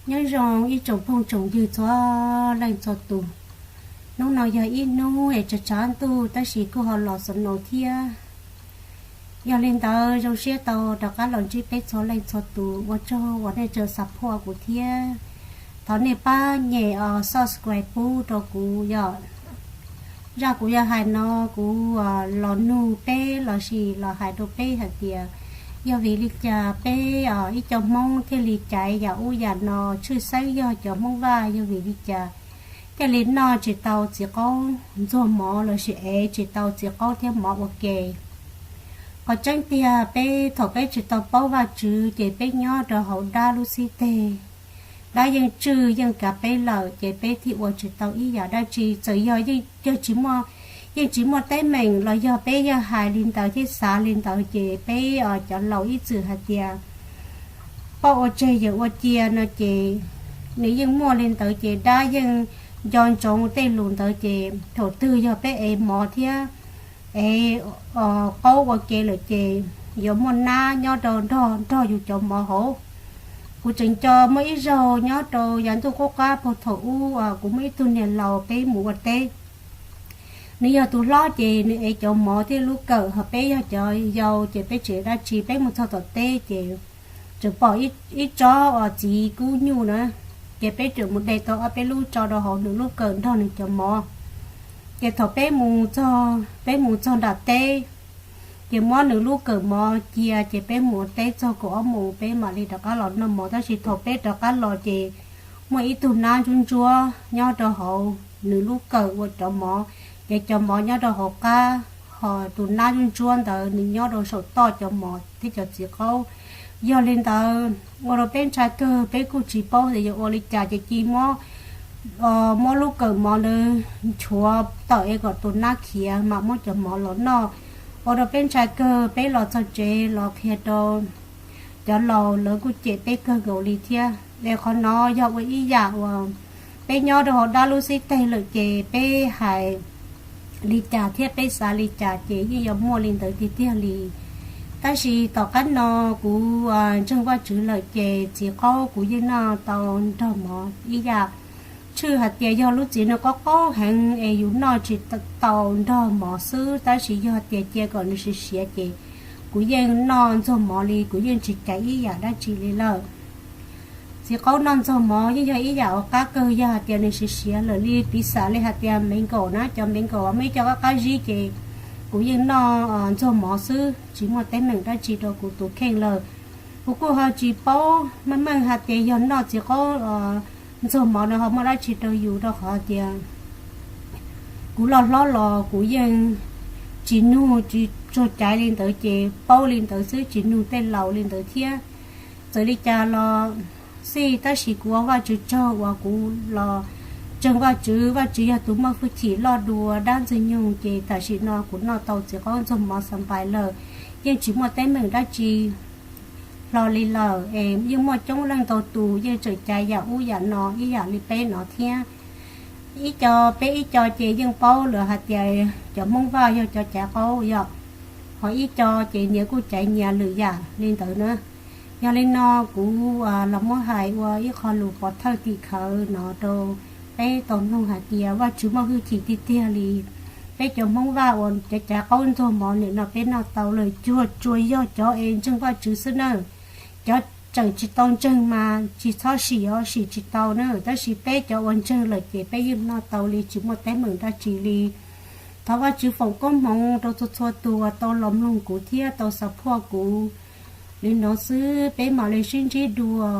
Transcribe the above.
Nyob zoo ib tsoom phooj tsoom ywg txhua leej txhua tus. Hnub no yog ib hnub es tshav tshav ntuj tab sis kuj ho los snow thiab. Yog li ntawd zoo siab tau rov qab los ntsib peb txhua leej txhua tus, ua tsaug uas nej tseem support kuv thiab. Thov nej pab nyem subscribe pub rau kuv yom. Zaj kuv yuav hais no kuv los nug peb lossis los hais rau peb hais tias yog vim li cas peb ib co Hmoob thiaj li caiv yam ub yam no, tshwj xeeb yog cov Hmoob Vaj yog vim li cas thiaj li noj tsis tau txiv qaub ntxuag mov lossis ev tsis tau txiv qaub thiab mov ua ke. Qhov tseeb tiag peb thaum peb tsis tau paub Vajtswv ces peb nyob rau hauv dab lub xib teg, dab yeej tswj yeej kav peb lawm ces peb thiaj ua tsis tau ib yam dab tsi. Txawm yog yeej, yog tsis muaj, yeej tsis muaj teeb meem los yog peb yog hais li ntawd thiab xav li ntawd ces peb cov laus ib txwm hais tias poj ua tseg yawm ua cia no ces nws yeej muaj li ntawd ces dab yeej nco ntsoov tej lus ntawd ces thaum twg yog peb ev mov thiab ev qaub ua ke lawm ces yuav muaj nab nyob rau nrog nrog yus cov mov hauv. Kuv tseem nco muaj ib zaug nyob rau yav ntuj qub qab puag thaum ub kuv muaj ib tug niam laus peb mus ua teb. Nws yog tus hlob ces nws ev cov mov thiab lub kawm, ho peb yog cov yau ces peb tsis ev dab tsi. Peb mus txog tom teb ces tseem pom ib tsob uas txiv kub nyuj na, ces peb tseem mus de tau ob peb lub tso rau hauv nws lub kawm nrog nws cov mov. Ces thaum peb mus txog, peb mus txog nram teb, ces muab nws lub kawm mov cia ces peb mus ua teb txog kaum ob moos peb mam li rov qab los noj mov. Tab sis thaum peb rov qab los ces muaj ib tug nab ntsuab ntsuab nyob rau hauv nws lub kawm ua cov mov, ces cov mov nyob rau hauv qab, ho tus nab ntsuab ntsuab ntawd nws nyob rau saum toj cov mov thiab cov txiv qaub. Yog li ntawd ua rau peb ntshai kawg, peb kuj tsis paub tias yuav ua li cas ces cia muab, muab lub kawm mov ntawd nchuav tawm es kom tus nab khiav mam muab cov mov los noj. Ua rau peb ntshai kawg, peb los txog tsev los qhia rau cov laus, lawv kuj cem peb kawg nkaus li thiab. Es qhov no yog ua ib yam uas peb nyob rau hauv dab lub xib teg lawm ces peb hais li cas thiab peb xav li cas ces yeej yuav muaj li ntawd tiag tiag li. Tab sis tom qab no kuv ntseeg Vajtswv lawm ces txiv qaub kuv yeej noj tau nrog mov ib yam. Tshwj hais tias yog lub txiv no qaub qaub heev es yus noj tsis tau nrog mov xwb, tab sis yog tias cia kom nws siav siav ces kuv yeej noj ntxuag mov li, kuv yeej tsis caiv ib yam dab tsi li lawm. Txiv qaub noj ntxuag mov yeej yog ib yam uas qab kawg yog hais tias nws siav siav lawm li, piv xam li hais tias mango na, cov mango muaj ib co qab qab zib ces kuv yeej noj ntxuag mov xwb, tsis muaj teeb meem dab tsi rau kuv tus kheej lawm. Kuv kuj ho tsis paub meej meej hais tias yog noj txiv qaub ntxuag mov no ho muaj dab tsi rau yus, rau qhov tias kuv loj hlob los kuv yeej tsis nug tsis tsuag caiv li ntawd ces paub li ntawd xwb, tsis nug tej laus li ntawd thiab. Txawm li cas los xij, tab sis kuv ua Vajtswv tsaug uas kuv los ntseeg Vajtswv, Vajtswv yog tus muaj hwj chim loj dua dab ntxwg nyoog ces tam sim no kuv noj tau txiv qaub ntxuag mov xa npais lawm, yeej tsis muaj teeb meem dab tsi hlo li lawm. Es yeej muaj coob leej ntau tus yeej tseem caiv yam ub yam no ib yam li peb no thiab. Ib co, peb ib co ces yeej paub lawm hais tias cov Hmoob Vaj yog cov caiv qaub yom, ho ib co ces nyias kuj caiv nyias lwm yam li ntawd na. Yog li no kuv los muab hais ua ib qho lus pov thawj tim khawv no rau peb tau mloog hais tias Vajtswv muaj hwj chim tiag tiag li. Peb cov Hmoob Vaj uas cov caiv qaub ntxuag mov nim no peb noj tau lawm, cuag tsuas yog cov es ntseeg Vajtswv xwb na. Cov tseem tsis tau ntseeg mas tsis txhob sim os, sim tsis tau na, tab sis peb cov uas ntseeg lawm ces peb yeej noj tau li tsis muaj teeb meem dab tsi li. Thov Vajtswv foom koob hmoov rau txhua txhua tus uas tau los mloog kuv thiab tau support kuv. Li no xwb peb mam li sib ntsib dua.